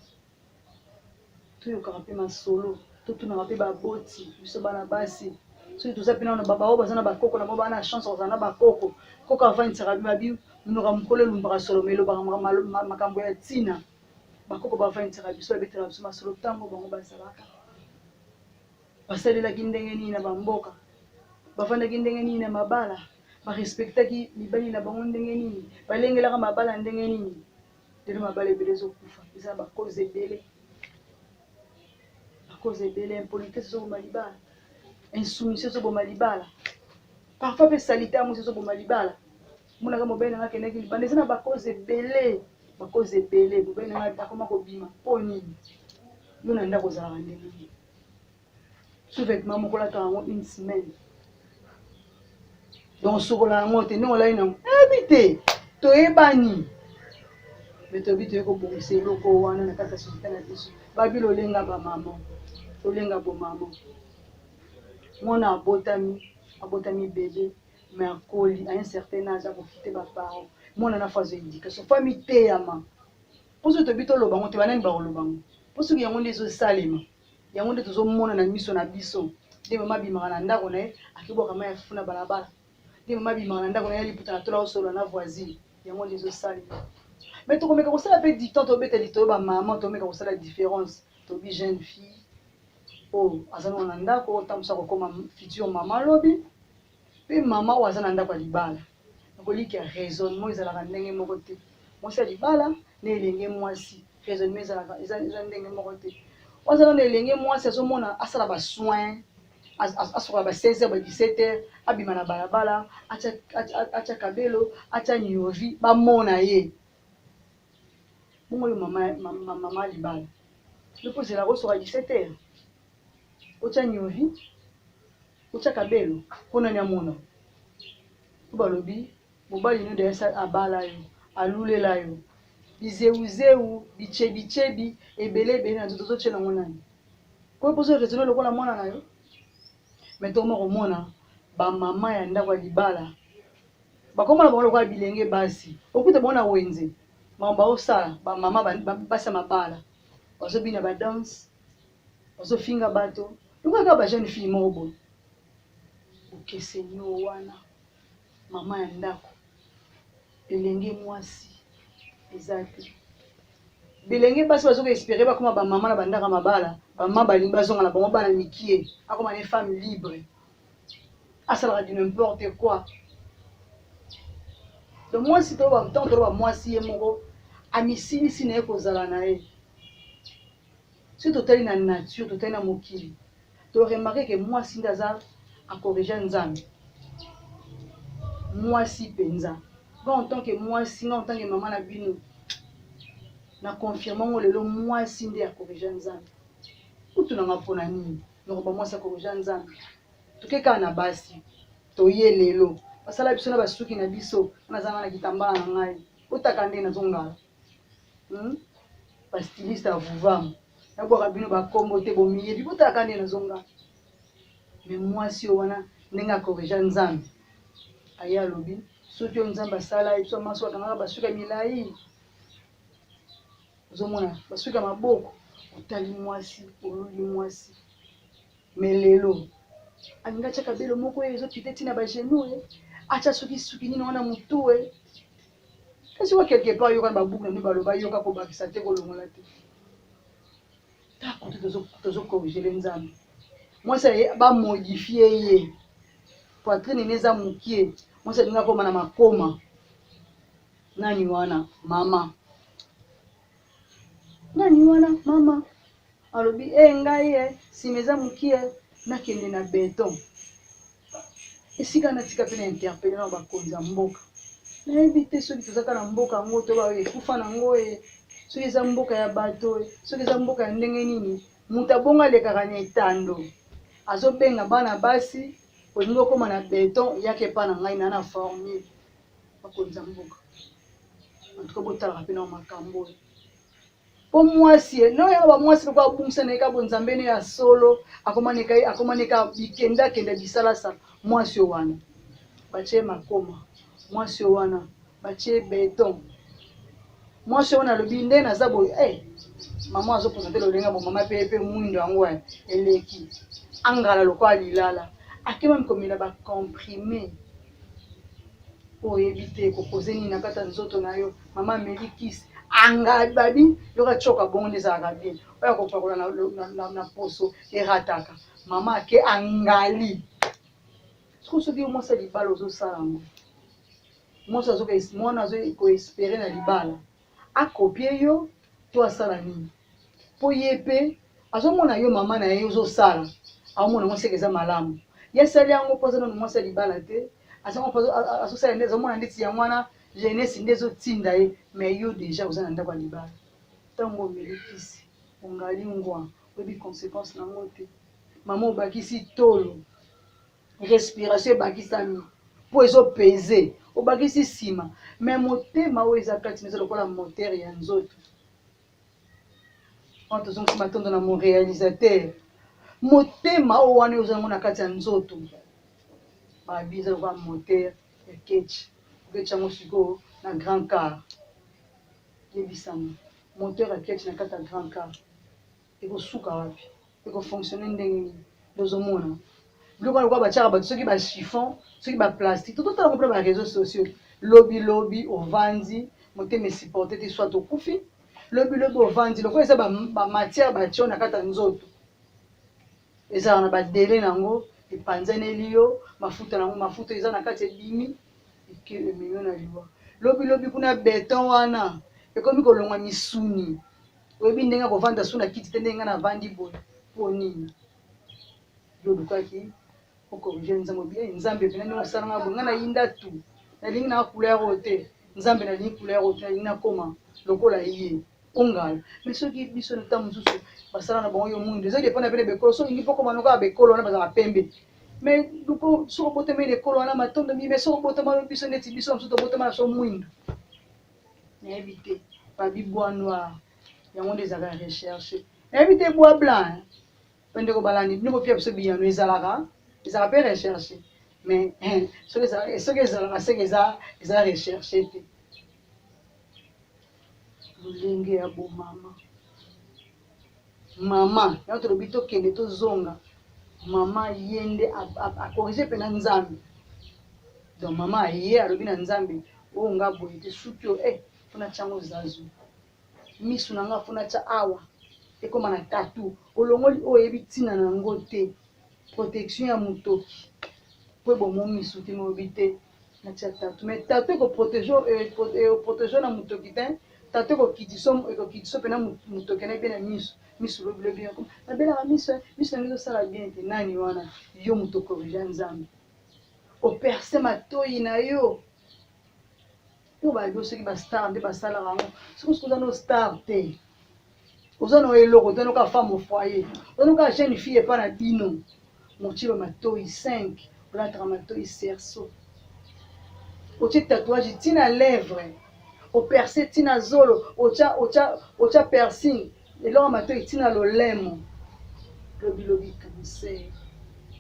Toyokaka mpe masolo, totunaka mpe baboti biso bana basi. Soki toza mpe nano baoyo baza na bakoko na bango, baa na chance kozala na bakoko. Koko avandisaka babi monoko ya mokolo elumbaka solo, ma elobaka makambo ya ntina. Bakoko bavandisaka biso, babetaka biso masolo ntango bango bazalaka, basalelaki ndenge nini na bamboka, bafandaki ndenge nini na mabala, barespectaki mibali na bango ndenge nini, balengelaka mabala ndenge nini. Lelo mabala ebele ezokufa, eza na bacause ebele, bacause ebele. Impolitesse ezoboma libala, insoumission ezoboma libala, parfois mpe salite ya mwasi ezoboma libala. Monaka mobali nanga akendaki libanda, eza na bacause ebele, bacause ebele. Mobali nanga akoma kobima mpo nini? Yo na ndako ozalaka ndenge nini? Sous-vêtement moko olataka yango une semaine, donc osokola yango te ndenge olali nango, nayebi te. Toyebani me toyebi toye kobongisa eloko wana na kati ya société na biso. Babi lolenga bamama, lolenga bomama. Mwana abotami, abotami bebe, mais akoli à un certain âge, akokite baparent. Mwana na phase ya éducation, fami teyama. Mpo soki toyebi toloba yango te, banani bakoloba yango? Mpo soki yango nde ezosalema, yango nde tozomona na miso na biso. Nde mama abimaka na ndako na ye, akebwaka mai ya fufu na balabala. Nde mama abimaka na ndako na ye, aliputa na tola, osolola na voisine. Yango nde ezosalema. Mais tokomeka kosala mpe dicton, tobeta litoyo bamama, tomeka kosala différence. Tobi jeune fille oyo aza nano na ndako, oyo ntango mosusu akokoma future mama lobi, mpe mama oyo aza na ndako ya libala. Nakoliki ya raisonnement ezalaka ndenge moko te. Mwasi ya libala na elenge mwasi, raisonnement ezalaka eza ndenge moko te. Oyo aza nano elenge mwasi, azomona asala basoin, asokola ba 16 heures, ba 17 heures, abima na balabala, atya kabelo, atya niovi, bamona ye bongo. Yo mama, mama libala, yo mpo ozelaka osoka 17 heures, otya niovi, otya kabelo, mpo nani amona? Mpo balobi mobali no deya abala yo, alulela yo bizewuzewu, bichebichebi ebele ebele na nzoto, ozotyela yango nani? Koyo mposo raisonne lokola mwana na yo. Me tokoma komona bamama ya ndako ya libala bakomona bango lokola bilenge basi. Okuta bango na wenze, makambo baosala, bamama basi ya mabala bazobina badanse, bazofinga bato lokola kaka bajeune fille moko boye. Bokeseni oyo wana, mama ya ndako, elenge mwasi, eza te. Bilenge basi bazoka espere bakoma bamama na bandako ya mabala. Bamama balingi bazonga na bango bana mikie, akoma ne femme libre, asalaka du n'importe quoi. Donc mwasi, toloba ntango toloba mwasi ye moko amisilisi na ye kozala na ye. Soki totali na nature, totali na mokili, toremarke ke mwasi nde aza akorige Nzambe. Mwasi mpenza, nga en tant que mwasi, nga en tant que mama na bino, na confirme ngo lelo, mwasi nde akorige Nzambe. Kutu nanga mpona nini noko bamwasi akorige Nzambe? Toke kaka na basi, toye lelo basala biso na basuki na biso. Nazanga na kitambala na ngai, otaka nde nazongala, Bastyliste ya vuvamu, nabwaka bino bakombo te, bomiyebi. Botalaka nde nazonga. Me mwasi oyo wana, ndenge akorija Nzambe, aye alobi soki oyo Nzambe asala ye biso maso, akangaka basuki ya milai, ozomona basuki ya maboko, otali mwasi, oluli mwasi. Me lelo alingi atya kabelo moko oyo ezokite ntina bagenou, ye atya soki suki nini wana motu e. Kasi wa quelque part yoka na babuku na bino baloba, yoka kobakisa te, kolongola te. Ta kote tozokorigele Nzambe. Mwasi aye bamodifie ye, poitrine ne eza mokie. Mwasi alingi akoma na makoma nani wana, mama nani wana. Mama alobi e ngai e nsima eza mokie, nakende na beton esika natika. Mpe na interpele na bakonzi ya mboka. Nayebi te soki tozaka na mboka yango to baoyo ekufa nango e, soki eza mboka ya bato e, soki eza mboka ya ndenge nini. Moto abongo alekaka na etando. Azobenga bana basi, olingi okoma na beton, yaka epa na ngai na na formule. Bakonzi ya mboka, en tout cas botalaka mpe na makambo oyo. Po mwasi no yango ba mwasi lokola abungisa na ye ka bonzambe ne ya solo, akoma ne ka akoma ne ka bikenda kenda bisalasala. Mwasi oyo wana batie makoma, mwasi oyo wana batie beton, mwasi oyo wana alobi nde naza boye eh, mama azopresente lolenge bo mama pe pe mwindo yango eh, eleki angala lokola lilala, akemami komela ba comprime oyebi te ekokoze nini na kati ya nzoto na yo. Mama ameli kisi anga babi yoka tioka bongo nde ezalaka bien, oyo akopakola na, na, na, na poso erataka. Mama ake angali sikoyo. Soki yo mwasi ya libala ozosala yango, mwasi azoka mwana azo koespere na libala akopie yo to asala nini? Mpo ye mpe azomona yo mama na ye ozosala, aomona ngo seke eza malamu. Ye asali yango mpo aza nanu mwasi ya libala te, azango mpo azosala nde azomona ndeti yango wana jeunesse nde ezotinda ye. Mais yo deja oza na ndako ya libala, ntango omeli kisi ongali ngwa, oyebi conséquence nango te. Mama obakisi tolo, respiration ebakisami mpo ezopese, obakisi nsima, mais motema oyo eza kati eza lokola moteur ya nzoto. Wana tozongisi matondo na mon réalisateur. Motema oyo wana oza yango na kati ya nzoto, babi eza lokola moteur ya ketch, oketch yango sikoyo na grand car. Yebisanga, moteur ya ketch na kati ya grand car ekosuka wapi? Ekofonctionne ndenge nini? Tozomona biloko wana lokola batiaka bato soki ba chiffon, soki ba plastique. Tototala ngo mpe ba réseaux sociaux. Lobi lobi ovandi, motema esupporte te, soit okufi. Lobi lobi ovandi, lokola eza ba matière batio na kati ya nzoto, ezalaka na ba délai nango, epanzaneli yo mafuta nango, mafuta eza na kati ebimi, eke ememi yo na liwa. Lobi lobi kuna beton wana ekomi kolongwa misuni, oyebi ndenge akovanda su na kiti te, ndenge ngai navandi boye. Mpo nini yo olukaki okorige Nzambe? Obi Nzambe mpena ndenge osalanga boye, ngai nayinda tu, nalingi na couleur oyo te, Nzambe nalingi couleur oyo te, nalingi nakoma lokola ye ongala. Mais soki biso na ntango mosusu basala na bango yo mwindo, eza dépend na pene bekolo. Soki olingi mpo koma lokola bekolo wana bazalaka pembe, mais soki obotami na ekolo wana, matondo mingi. Mais soki obotama biso neti biso mosusu tobotama na so mwindo, nayebi te, babi bois noir yango nde ezalaka recherche, nayebi te, bois blanc. Mpe ndeko balandi bino bopia biso biyano, ezalaka mpe recherche? Mais soki ezalaka seke eza recherche te. Lolenge ya bomama, mama yango tolobi tokende tozonga. Mama ye nde akorige mpena Nzambe. Donc mama aye alobi na Nzambe: oyo nga boye te, suki oyo eh, mpona tiango zazu, misu na nga mpona tia awa ekóma na tatu. Olongoli oyo oyebi ntina na yango te, protection ya motoki po ebomo misu te. Moyebi te, natia tatu, mais tatu ekoprotege na motoki te. Tatu ekokitiso mpena motoki na ebie na misu. Misu lobilobi nabelaka miso, miso nango ezosala bien te. Nani wana? Yo moto okorige Nzambe, operce matoi na yo mpo bayebi soki bastar nde basalaka yango. Soki soki oza no star te, oza na eloko te, noka femme au foyer, oza noka jeune fille epa na bino, motie ba matoi 5, olataka matoi cerceau, otie tatouage ntina lèvre, operce ntina zolo, otya piercing, eloko matoi ntina lolemo. Lobilobi cancer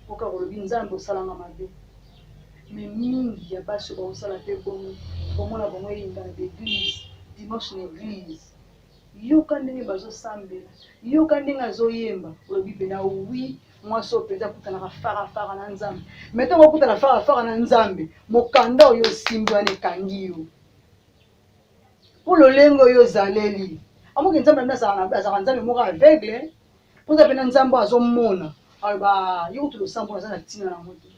oka kolobi: Nzambe, osalanga mabe. Mais mingi ya basi oyo baosala mpe bongo, komona bango eyinga na baeglise dimanche, na église yoka ndenge bazosambela, yoka ndenge azoyemba, olobi mpena wi, mwasi oyo mpenza akutanaka farafara na Nzambe. Mais ntango okutana farafara na Nzambe, mokanda oyo osimbi wana ekangi yo mpo lolenge oyo ozaleli. Amoki Nzambe na bino azalaka Nzambe moko aveugle, mpo eza mpena Nzambe oyo azomona, aloba: yo kutu losambo naza na ntina nango te,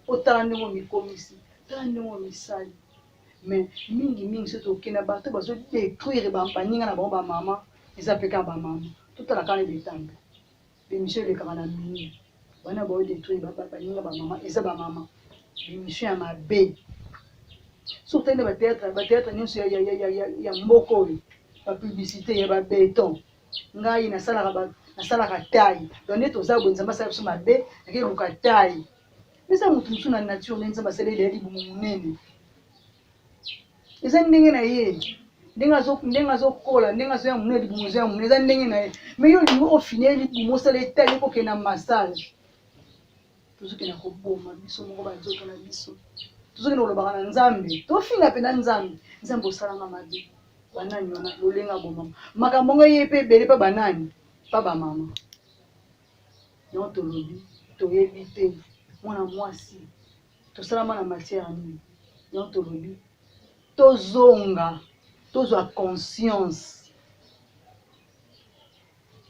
otala ndenge omikomisi, tala ndenge omisali. Mais mingi mingi soki tokende, bato bazodétruire baninga na bango bamama, eza mpe kaka bamama. Totala kaka na betambe, bémission elekaka na mini bana baodétruire baninga bamama, eza bamama, bémission ya mabe. Soki otali na batéâtre, batéâtre nyonso ya mboka oyo, bapublicité ya babéton. Ngai nasalaka ba nasalaka taille. Donc nde toza boye Nzambe asala biso mabe, nake koluka taille. Eza moto mosusu na nature nde Nzambe asala ye libumu monene. Eza ndenge na ye. Ndenge azo ndenge azokola, ndenge azoya monene libumu ezoya monene, eza ndenge na ye. Mais yo olingi ofine ye libumu osala ye taille okokende na massage. Tozokende koboma biso moko ba nzoto na biso. Tozokende kolobaka na Nzambe. Tofinga mpenza Nzambe. Nzambe osalanga mabe. Banani wana lolenga bomama. Makambo yango eye mpe ebele mpa banani? Mpa bamama. Yango tolobi toyebi te mwana mwasi tosalama na matière nini? Yango tolobi tozonga tozwa conscience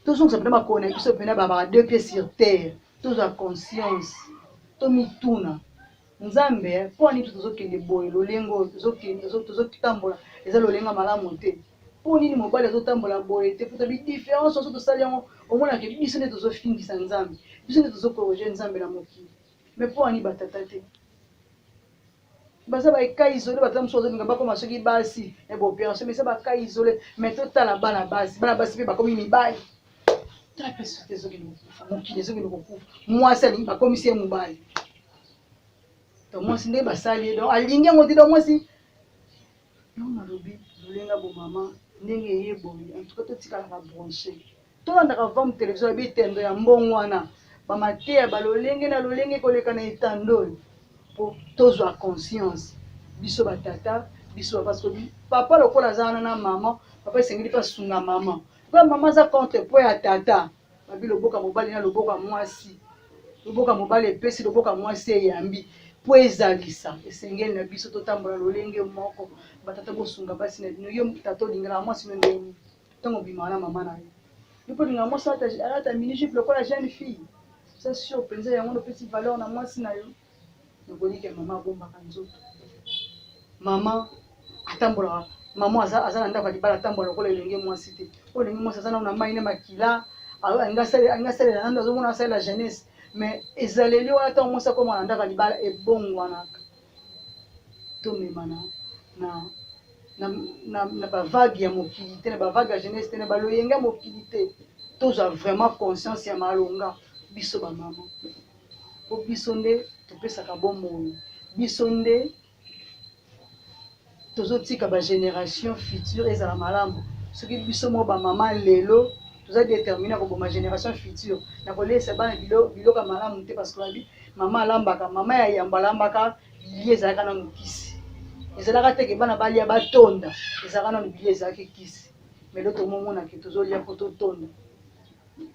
tozongisa mpena makolo na biso mpena babaka deux pieds sur terre tozwa conscience tomituna nzambe mpo nini biso tozokende boye lolenge oyo tozokende tozotambola eza lolenge malamu te mpo nini mobali azotambola boye te mpo tobi différence nyonso tosali yango omonaka biso nde tozofingisa nzambe biso nde tozokorige nzambe na mokili mais mpo nini batata te Baza ba cas isole bato mosusu bazolinga bakoma soki basi ya baoperation mais eza ba cas isole mais totala bana basi bana basi mpe bakomi mibali tala mpe société ezokende kokufa mokili ezokende kokufa mwasi alingi bakomisi ye mobali donc mwasi nde basali ye donc alingi yango te donc mwasi yango nalobi lolenga bomama ndenge eye boye en tout cas totikalaka branche Tolandaka vam television ya bitendo ya mbongwana, ba mateya ba lolenge na lolenge koleka na etando oyo po tozwa conscience biso ba tata biso ba parce que papa lokola aza wana na maman papa esengeli pe asunga maman lokola maman aza contre poids ya tata babi loboko ya mobali na loboko ya mwasi loboko ya mobali epesi loboko ya mwasi eyambi po ezalisa esengeli na biso totambola lolenge moko batata bosunga basi na bino yo tata olingelaka mwasi no ndenge nini Tango obimaka na mama na yo. Yo pe olinga mwasi alata mini jupe lokola jeune fille. Oza sur penza yango nde opesi valeur na mwasi na yo? Nakoki ke mama abombaka nzoto. Mama atambolaka mama aza, aza na ndako ya libala atambola lokola elenge mwasi te. Oyo elenge mwasi aza nano na mai na makila alingi asalela nano azomona asalela jeunesse mais ezaleli wana ntango mwasi akoma na ndako ya libala ebongwanaka. Tomemana na na, na, na ba vague ya mokili te na ba vague ya jeunesse te na ba loyenge ya mokili te tozwa vraiment conscience ya malonga biso ba mama po biso nde topesaka bomoi biso nde tozotika ba generation future ezala malamu soki biso moko ba mama lelo toza determine koboma generation future na kolesa bana biloko ya malamu te parce que babi mama alambaka mama ya yambo alambaka bilie ezalaka nanu kisi ezalaka te ke bana balia batonda ezalaka nanu bilie ezalaki kisi mais lelo tomomona ke tozolia mpo totonda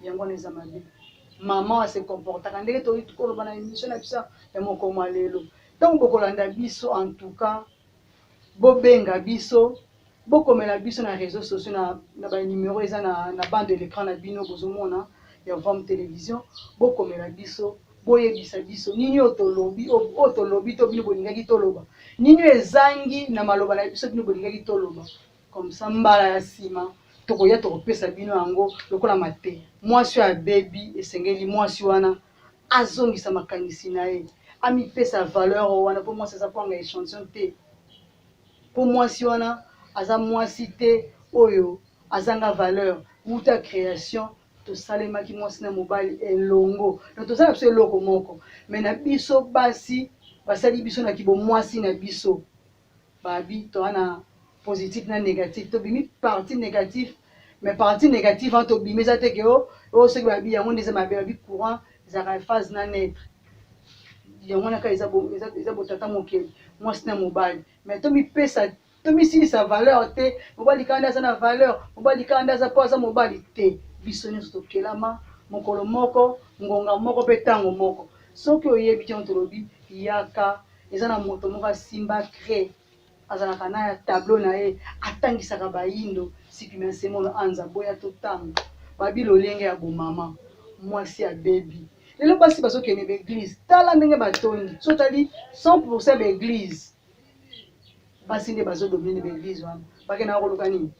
yango wana eza mabe mama ase comportaka ndenge toyiki koloba na émission na biso ya mokolo ya lelo ntango bokolanda biso en tout cas bobenga biso bokomela biso na réseaux sociaux na, na ba numéro eza na, na bande de l'écran na bino bozomona ya vam télévision bokomela biso boyebisa biso nini oyo tolobi oyo tolobi to bino bolingaki toloba nini oyo ezangi na maloba na biso bino bolingaki toloba comme ça mbala ya nsima tokoya tokopesa bino yango lokola mateya mwasi oyo abebi esengeli mwasi wana azongisa makanisi na ye amipesa valeur wana mpo mwasi aza kwanga echantillon te mpo mwasi wana aza mwasi te oyo azanga valeur wuta creation tosalemaki mwasi na mobali elongo donc toza na biso eloko moko mais na biso basi basali biso na kibomwasi na biso babi toza na positif na négatif tobimi partie négatif mais partie négative wana tobimi eza te ke o oh, soki babi yango nde eza mabe babi courant ezalaka phase na neutre yango wana kaka eza botata mokeli mwasi na mobali mais tomipesa Tomisilisa valeur te, mobali kaka nde aza na valeur, mobali kaka nde aza po aza mobali te. Biso nionso tokelama mokolo moko, ngonga moko pe tango moko. Soki oyebi te yango tolobi yaka, eza na moto moko asimba craie, azalaka na tableau na ye, atangisaka bayindo Sikimiansemono Anza boya totanga. Babi lolenge ya bomama, mwasi abebi. Lelo basi bazokende ba eglise, tala ndenge batondi, soki otali 100 pour cent ya ba eglise Basi nde bazo domine ba eglise wana. Bakendaka koluka nini?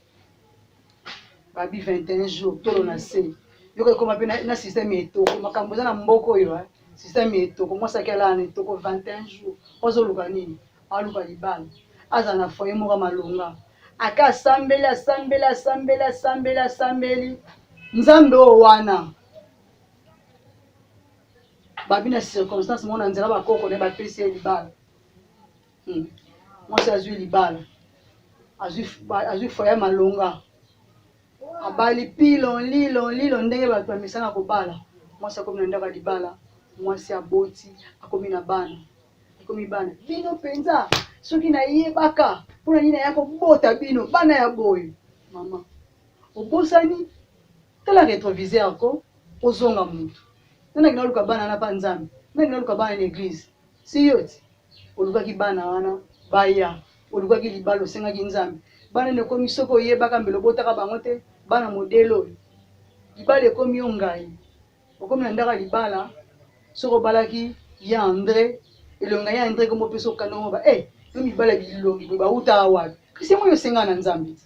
Babi 21 jours tolo na se. Yoka ekoma pe na, na système ya etoko. Makambo eza na mboka oyo hein. Système ya etoko. Mwasi ake alala na etoko 21 jours. Ozoluka nini? Aluka libala. Azala na foyer moko ya malonga. Ake asambeli asambeli asambeli asambeli asambeli. Nzambe oyo wana babi na circonstance moko na nzela bakoko na ye bapesi ye libala. Mwasi azwi libala, azwi foyer malonga, abali pilon lilon lilon ndenge bato bamesana kobala. Mwasi akomi na ndako ya libala, mwasi aboti, akomi na bana, ekomi bana. Bino mpenza soki nayebaka mpona nini naya kobota bino bana ya boye. Mama obosani, tala retroviseur ko ozonga mutu. Nani akenda koluka bana wana pa Nzambe? Nani akenda koluka bana na eglise? Si yo ti olukaki bana wana baya, olukaki libala, osengaki Nzambe. Bana nde ekomi soki oyebaka mbele obotaka bango te, bana modèle oyo. Libala ekomi yo ngai. Okomi na ndako ya libala, soki obalaki ya Andre, elongi ya Andre kombo pesa okanda ngo ba eh yo mibala bilongi boye bawutaka wapi? Kasi yango yo osengaka na Nzambe ti.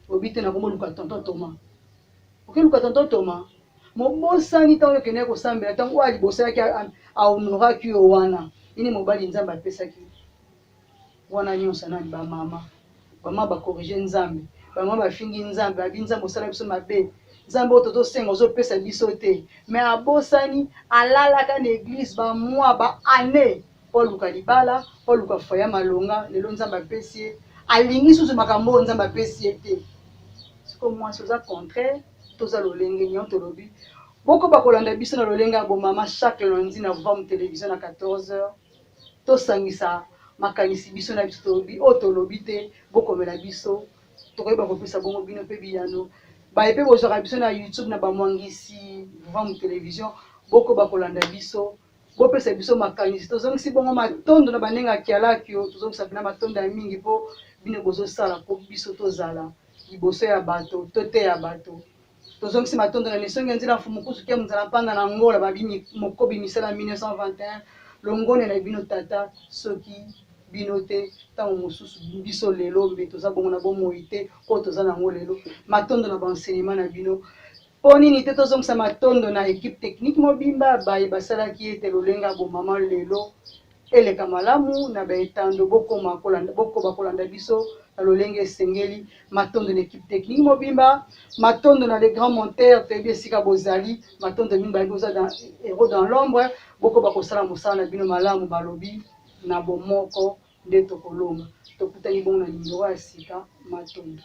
Obi te nakomi oluka tonton Thomas. Okeluka tonton Thomas, mobosani ntango yo okendaki kosambela, ntango oyo liboso ayaki ahonoraki yo wana, nini mobali Nzambe apesaki yo wana nyonso nani? Ba mama, ba mama ba corriger Nzambe, ba mama bafingi Nzambe, babi Nzambe osala biso mabe, Nzambe oyo tozosenga ozopesa biso te. Mais abosani alalaka na eglise ba mois ba annee po aluka libala, po aluka foyer malonga. Lelo Nzambe apesi ye, alingi susu makambo oyo Nzambe apesi ye te. Sikoyo mwasi oza contraire, toza lolenge nini? Yango tolobi bokoba kolanda biso na lolenge ya bomama chaque lundi na Vam Television na 14h. Tosangisa makanisi biso na biso, tolobi oyo tolobi te, bokomela biso, tokoyeba kopesa bongo bino mpe biyano. Baye mpe bozwaka biso na YouTube na Bamwangisi Vam Television, bokoba kolanda biso, bopesa biso makanisi. Tozongisi bongo matondo na bandenge ya kialakio, tozongisa mpena matondo ya mingi mpo bino bozosala mpo biso tozala liboso ya bato, toteya bato. Tozongisi matondo na misongi ya nzela Mfumu Kusu Kiamu Nzala Mpanda na Angola, babi mokobi misala 1921. Longone na bino tata, soki bino te ntango mosusu biso lelo mbe toza bongo na bomoi te oyo toza nango lelo. Matondo na ba enseignement na bino. Mpo nini te tozongisa matondo na equipe technique mobimba baye basalaki ete lolenge ya bomama lelo eleka malamu na ba etando. Bokoma kolanda, bokoba kolanda biso na lolenge esengeli. Matondo na equipe technique mobimba, matondo na les grands monteurs, toyebi esika bozali. Matondo mingi bayebi boza dans héros dans l'ombre, bokoba kosala mosala na bino malamu. Balobi na bomoko nde tokolonga. Tokutani bongo na numero ya sika. Matondo.